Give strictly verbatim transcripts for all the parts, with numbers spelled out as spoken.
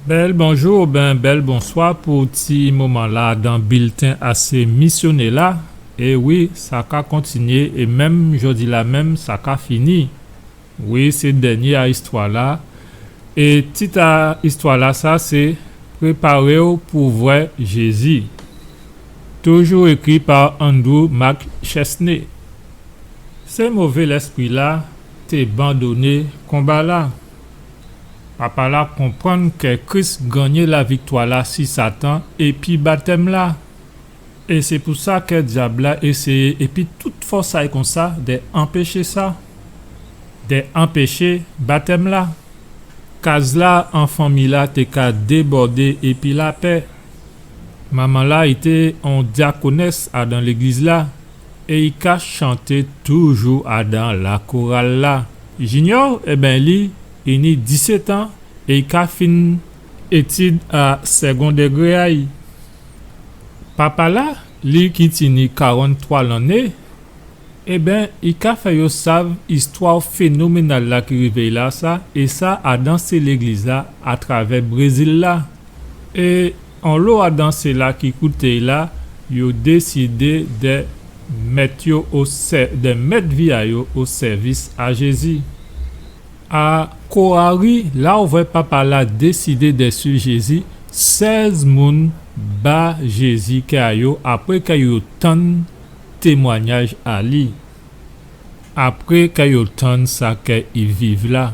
Bèl bonjou oubyen bèl bonswa pou ti moman-la dan bilten a sé misyonè-la. É wi, sa ka kontinyé, é menm jòdi-la menm, sa ka fini. Wi, sé dènyé a istwa-la. É tit a istwa-la, sa sé Préparé-w pou vwè Jézi. Toujou ékri pa Andrew McChesney. Sé mové lèspri-la té bandonné konba-la. Papa-la konprann kè Kris gannyé laviktwa-la si Satan épi batèm-la. É sé pou sa kè dyab-la éséyé épi tout fòs a'y konsa dè anpéché sa, dè anpéché batèm-la. Kaz-la an fanmi-la té ka débòdé épi lapè. Manman-la i té on dyakonès adan légliz-la, é i ka chanté toujou adan lakoral-la. Junior, ében, li, i ni disèt an, é i ka fin étid a sègon dégré a'y. Papa-la, li ki tini karanntwa lanné, ében, i ka fè yo sav istwa fénoménal-la ki rivé'y la sa, é sa adan sé légliz-la atravè Brézil-la. É onlo adan séla ki kouté'y la, yo désidé dè mèt yo o sè-, dè mèt vi a yo o sèvis a Jézi. A Coari, la ou vwè papa-la désidé dè suiv Jézi, sèz moun ba Jézi kè a yo apré kè yo tann témwanyaj a li, apré kè yo tann sa kè i viv la.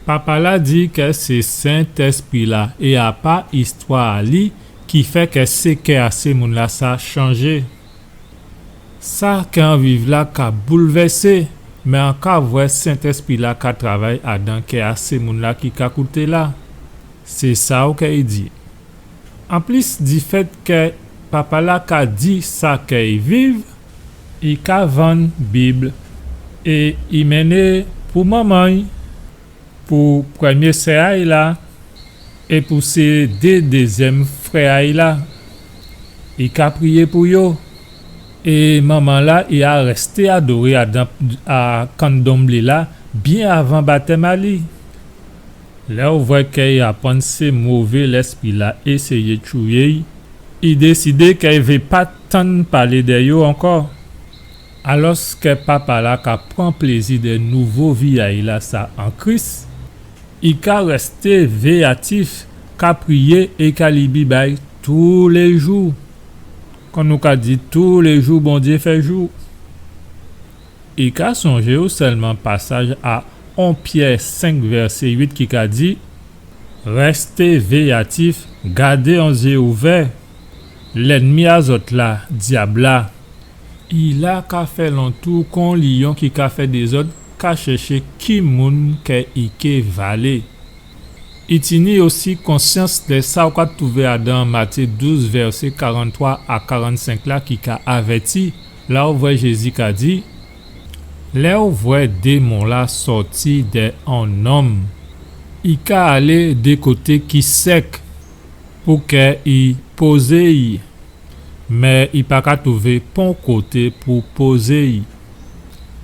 Papa-la di kè sé Sentèspri-la é a pa istwa a li ki fè kè sé kè a sé moun-lasa chanjé. Sa kè an viv la ka boulvèsé, mé an ka vwè Sentèspri-la ka travay adan kè a sé moun-la ki ka kouté la. Sé sa ou kè i di. Anplis difèt kè papa-la ka di sa kè i viv, i ka vann Bib é i mennen pou manman'y, pou prèmyé sè a'y la, é pou sé dé dézyèm frè a'y la. I ka priyé pou yo. É manman-la, i a rèsté adoré adan a kanndonblé-la byen avan batèm a li. Lè ou vwè kè i aprann sé mové lèspri-la éséyé tchouyé'y, i désidé kè i vé pa tann palé dè yo ankò. Alòskè papa-la ka pran plézi dè nouvo vi a'y lasa an Kris, i ka rèsté véyatif, ka priyé é ka li Bib a'y toulé jou. Kon nou ka di toulé jou Bondyé fè jou. I ka sonjé ou sèlman pasaj a on Pyè senk vèsé uit ki ka di, rèsté véyatif, gadé on zyé ouvè. Lènmi a zòt la, dyab-la, i la ka fè lantou kon lyon ki ka fè dézòd, ka chèché ki moun kè i ké valé. I tini osi konsyans dè sa ou ka twouvé adan Matyé douz, vèsé karanntwa a karannsenk la ki ka avèti, la ou vwè Jézi ka di, lè ou vwè démon-la sòti dè on nonm, i ka alé dè koté ki sèk pou kè i pozé'y. Mé i pa ka twouvé pon koté pou pozé'y.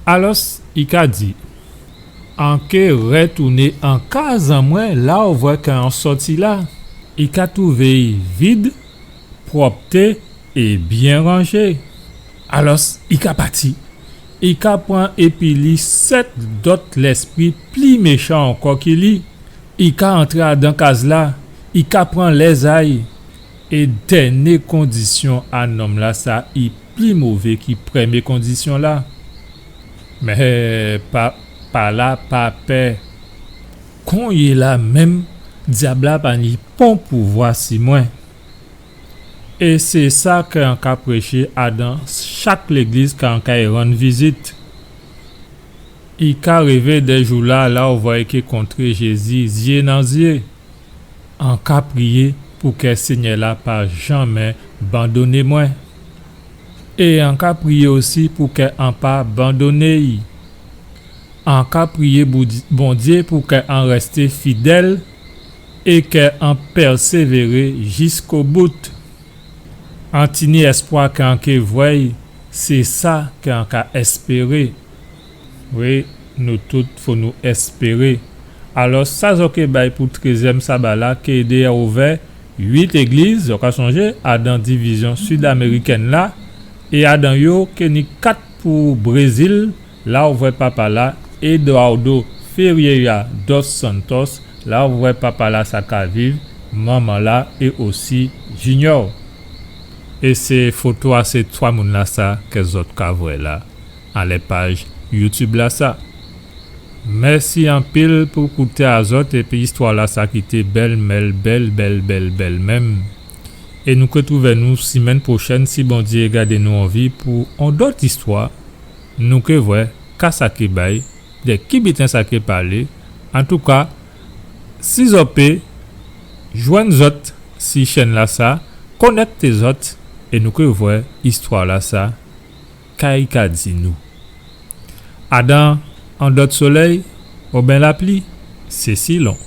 Alòs, i ka di, an ké rètouné an kaz an mwen la ou vwè kè an sòti la. I ka twouvé'y vid, pwòpté é byen ranjé. Alòs, i ka pati. I ka pran épi li sèt dòt lèspri pli méchan ankò ki li. I ka antré adan kaz-la, i ka pran lèz a'y, é dènyé kondisyon a nonm-lasa i pli mové ki prèmyé kondisyon-la. Mé pa, papa-la pa pè. Konyéla menm, dyab-la pa ni pon pouvwa si mwen. É sé sa kè an ka préché adan chak légliz kè an kay rann vizit. I ka rivé dè jou-la, la ou vwè i ké kontré Jézi zyé nan zyé. An ka priyé pou kè Sényè-la pa janmé bandonné mwen. É an ka priyé osi pou kè an pa bandonné'y. An ka priyé Boudi-, Bondyé pou kè an rèsté fidèl é kè an pèsévéré jiskobout. An tini èspwa kè an ké vwè'y, sé sa kè an ka èspéré. Wi, nou tout fò nou èspéré. Alò, sa zò ké bay pou trèzyèm saba-la ké dé ouvè uit égliz, zò ka sonjé, adan divizyon sid-amérikèn-la, é adan yo ké ni kat pou Brézil, la ou vwè papa-la, Eduardo Ferreira dos Santos, la ou vwè papa-la sa ka viv, manman-la é osi Junior. É sé foto a sé twa moun-lasa kè zòt ka vwè la, anlè paj YouTube-lasa. Mèsi anpil pou kouté a zòt épi istwa-lasa ki té bèl, mèl, bèl, bèl, bèl, bèl menm. É nou ké twouvé nou simenn pwochèn si Bondyé gadé nou an vi pou on dòt istwa. Nou ké vwè ka sa ké bay, dè ki biten sa ké palé. Antouka, si zòt pé jwenn zòt si chèn-lasa, konèkté zòt é nou ké vwè istwa-lasa ka i ka di nou. Adan on dòt solèy, oben lapli, sé silon.